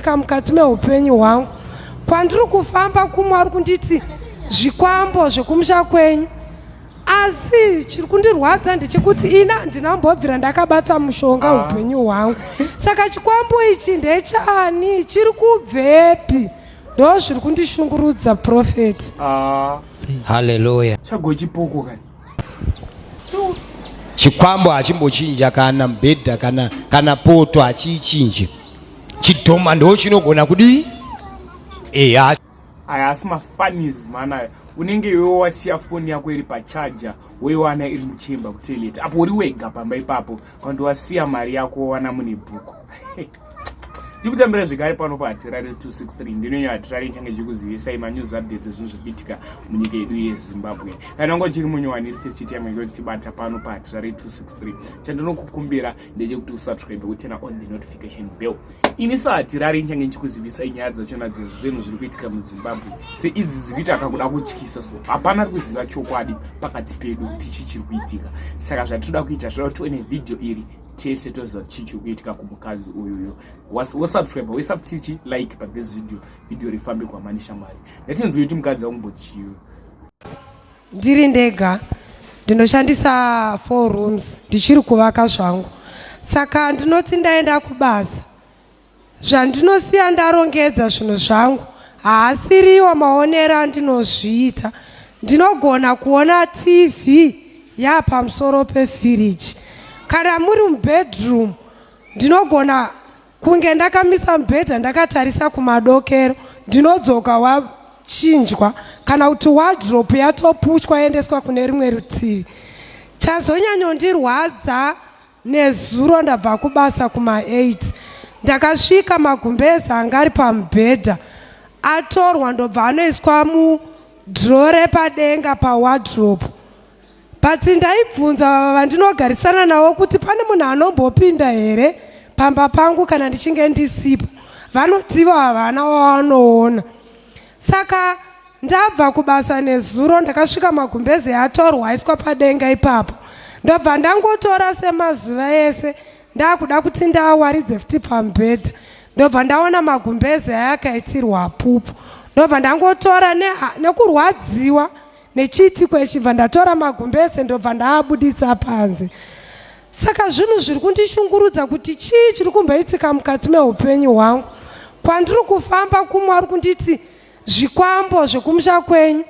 kumboitika mukati meupenyu hwangu. Kwandiri kufamba kumwe ari kunditi zvikwambo zvekumusha kwenyu, asi chiri kundirwadza ndechekuti ini handina kumbobvira ndakabata mushonga upenyu hwangu. Saka chikwambo ichi ndechani? Chiri kubvepi? Ndo zviri kundishungurudza, Prophet. Haleluya. Chagochipoko kani. Chikwambo hachimbochinja kana mubhedha kana poto hachiichinji. Chidhoma ndo chinogona kudii? Eya. Aya asi mafunnies mana aya. Unenge iwe wasiya foni yako iri pacharger woiwana iri muchemba kutoilet apo uri wega pamba ipapo kana wasiya mari yako wowana mune bhuku. Ndikutambira zvekare pano paHatirare 263. Ndinonyo Hatirare ichange ichikuzivisai manews updates ezvinhu zviri kuitika munyika yedu yeZimbabwe. Kana wanga uchiri munyowani iri first time yako kutibata pano paHatirare 263, chandinokukumbira ndechekuti usubscribe kuturn on the notification bell. Ini saHatirare ichange ichikuzivisai nyaya dzachona dzezvinhu zviri kuitika muZimbabwe seidzi dziri kuita kakuda kutyisa, so hapana ari kuziva chokwadi pakati pedu kuti chii chiri kuitika. Saka zvatinoda kuita, zvoda kuti tione video iri tese toziva kuti chii chiri kuitika kumukadzi uyuyo. Wosubscribe, wosubtichi like pa this video, video rifambe kwamani shamwari. Ngatinzwe kuti mukadzi akumbochiyo. Ndiri ndega, ndinoshandisa 4 rooms, ndichiri kuvaka zvangu. Saka ndinoti ndaenda kubasa, zvandinosiya ndarongedza zvinhu zvangu haasiriwo maonero andinozviita. Ndinogona kuona TV yapamusoro pefiriji. Kana muri mubedroom, ndinogona kunge ndakamisa mubhedha ndakatarisa kumadokero, ndinodzoka wachinjwa, kana kuti wardrobe yatopushwa yaendeswa kune rimwe rutivi. Chazonyanyondirwadza, nezuro ndabva kubasa kuma8, ndakasvika magumbezi anga ari pamubhedha atorwa, ndobva anoiswa mudhiro repadenga pawardrobe. But ndaibvunza vandinogarisana navo kuti pane munhu anombopinda here pamba pangu kana ndichinge ndisipo, vanotiva havana wavanoona. Saka ndabva kubasa nezuro, ndakasvika magumbezi atorwa aiswa padenga ipapo, ndobva ndangotora semazuva ese, ndakuda kuti ndaawaridze futi pamubhedha, ndobva ndaona magumbezi aya akaitirwa pupu. Ndobva ndangotora nekurwadziwa nechiitiko ichi, bva ndatora magumbeze, ndobva ndaabuditsa panze. Saka zvinhu zviri kundishungurudza kuti chii chiri kumboitika mukati meupenyu hwangu. Kwandiri kufamba kumwe ari kunditi zvikwambo zvekumusha kwenyu,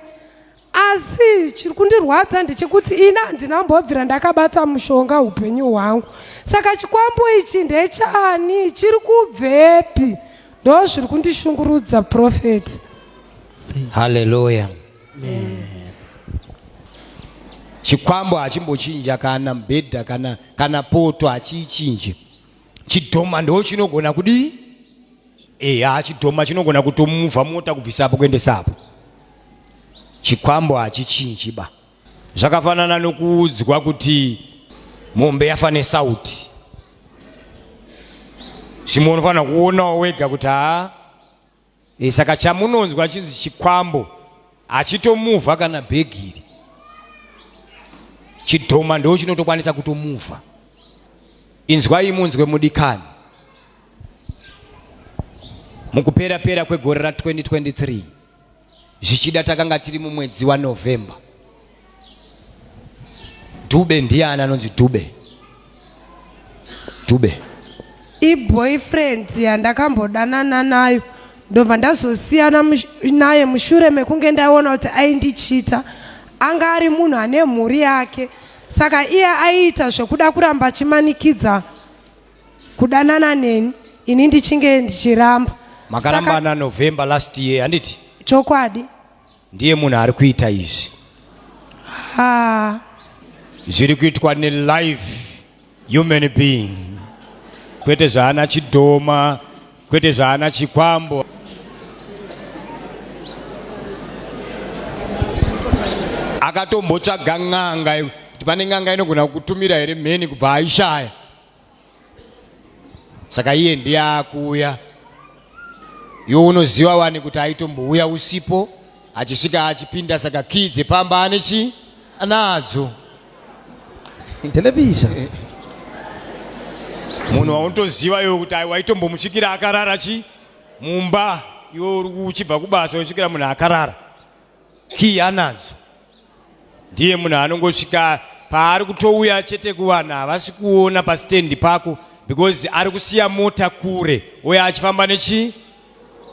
asi chiri kundirwadza ndechekuti ini handina kumbobvira ndakabata mushonga upenyu hwangu. Saka chikwambo ichi ndechani? Chiri kubvepi? Ndo zviri kundishungurudza, Prophet. Haleluya. Chikwambo hachimbochinja kana mubhedha kana poto hachiichinji. Chidhoma ndo chinogona kudii? Eya, chidhoma chinogona kutomuvha mota kubvisa apo kuendesa apo. Chikwambo hachichinji ba. Zvakafanana nokuudzwa kuti mombe yafa nesauti. Zvimwe unofanira kuonawo wega kuti haa. Saka chamunonzwa chinzi chikwambo hachitomuvha kana bhegiri. Chidhoma ndo chinotokwanisa kutomuvha. Inzwai munzwe mudikani. Mukupera pera kwegore ra 2023, zvichida takanga tiri mumwedzi waNovember. Dube ndiani anonzi Dube? Dube Iboyfriend yandakambodanana nayo, ndobva ndazosiyana naye mushure mekunge ndaona kuti aindichita. Anga ari munhu ane mhuri yake, saka iye aiita zvekuda kuramba achimanikidza kudanana neni, ini ndichinge ndichiramba. Makarambana November last year, handiti? Chokwadi. Ndiye munhu ari kuita izvi. Ha. Zviri kuitwa nelive human being, kwete zvaana chidhoma, kwete zvaana chikwambo. Akatombotsvaga n'anga kuti pane n'anga inogona kutumira here mheni, kubva aishaya. Saka iye ndiye akuuya. Iwe unoziva wani kuti aitombouya usipo, achisvika achipinda, saka kii dzepamba ane chii anadzo. Television. Munhu waunotoziva iwe kuti waitombomusvikira akarara chi. Mumba iwe uri uchibva kubasa wosvikira munhu akarara, kii anadzo. Ndiye munhu anongosvika paari kutouya chete kuvanhu havasi kuona pasitendi pako because ari kusiya mota kure uye achifamba nechii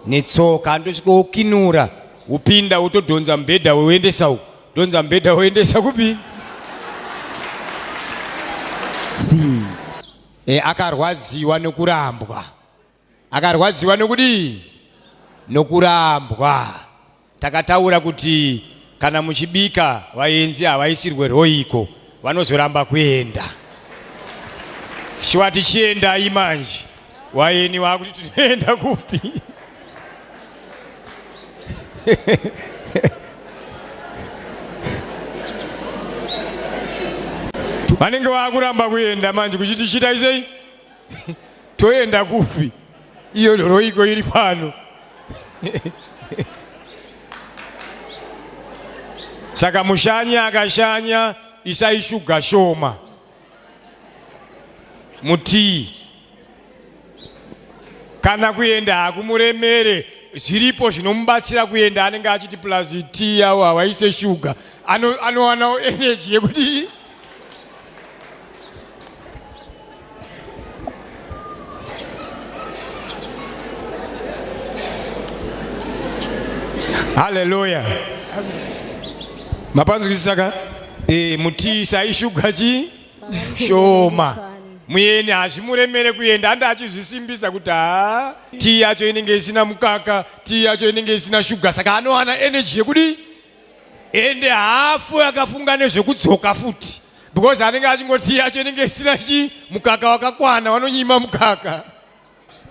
netsoka andosvika wokinura wopinda wotodhonza mubhedha woendesa uku dhonza mubhedha woendesa kupi e, akarwadziwa nokurambwa akarwadziwa nokudii nokurambwa Takataura kuti kana muchibika vaenzi havaisirwe roiko vanozoramba kuenda. Shuwa tichiendai manje waeni wakuti tinoenda kupi? Vanenge vakuramba kuenda manje kuchiti chiitai sei? Toenda kupi? Iyo roiko iri pano. Saka mushanyi akashanya isai shuga shoma mutii kana kuenda hakumuremere zviripo zvinomubatsira kuenda anenge achiti plus tii yawo hawaise shuga anowanawo energy yekudii Haleluya. Mapanzwisisa ka? Eh, mutii saishuga chi shoma. Muyeni hazvimuremere kuenda andi achizvisimbisa kuti haa tii yacho inenge isina mukaka, tii yacho inenge isina shuga saka anowana energy yekudii? Ende hafu akafunga nezvekudzoka futi because anenge achingoti yacho inenge isina chi mukaka wakakwana vanonyima mukaka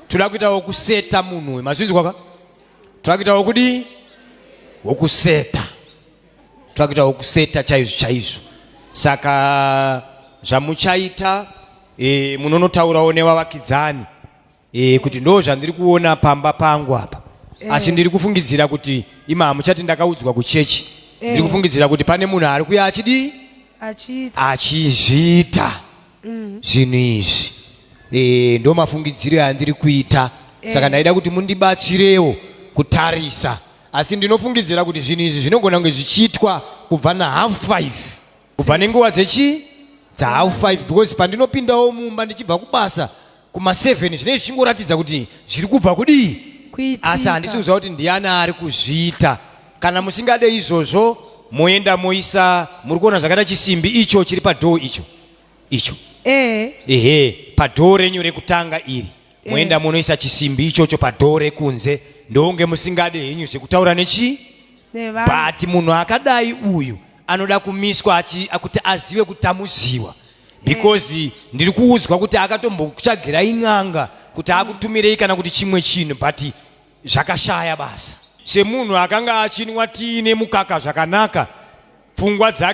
toda kuita wokuseta munhu uyu mazvinzwa ka toda kuita wokudii wokuseta toda kuita wokuseta chaizvo chaizvo saka zvamuchaita e, munonotaurawo nevavakidzani e, kuti ndo zvandiri kuona pamba pangu apa e. Asi ndiri kufungidzira kuti ima hamuchati ndakaudzwa kuchechi e. Ndiri kufungidzira kuti pane munhu ari kuya achidii achizviita zvinhu izvi e, ndo mafungidziro andiri kuita e. Saka ndaida kuti mundibatsirewo kutarisa asi ndinofungidzira kuti zvinhu izvi zvinogona kunge zvichiitwa kubva nahalf 5 kubva nenguva dzechi dzahalf 5 because pandinopindawo mumba ndichibva kubasa kuma7 zvinenge zvichingoratidza kuti zviri kubva kudii asi handisi kuziva kuti ndiani ari kuzviita kana musingade izvozvo moenda moisa muri kuona zvakaita chisimbi icho chiri padhoo icho icho eh. ehe padhoo renyu rekutanga iri eh. moenda munoisa chisimbi ichocho padhoo rekunze ndounge musingade henyu zvekutaura nechii but munhu akadai uyu anoda kumiswa kuti azive kuti tamuziwa because yeah. ndiri kuudzwa kuti akatombotsvagirai n'anga kuti akutumirei kana kuti chimwe chinhu but zvakashaya basa semunhu akanga achinwa tii nemukaka zvakanaka pfungwa dzake.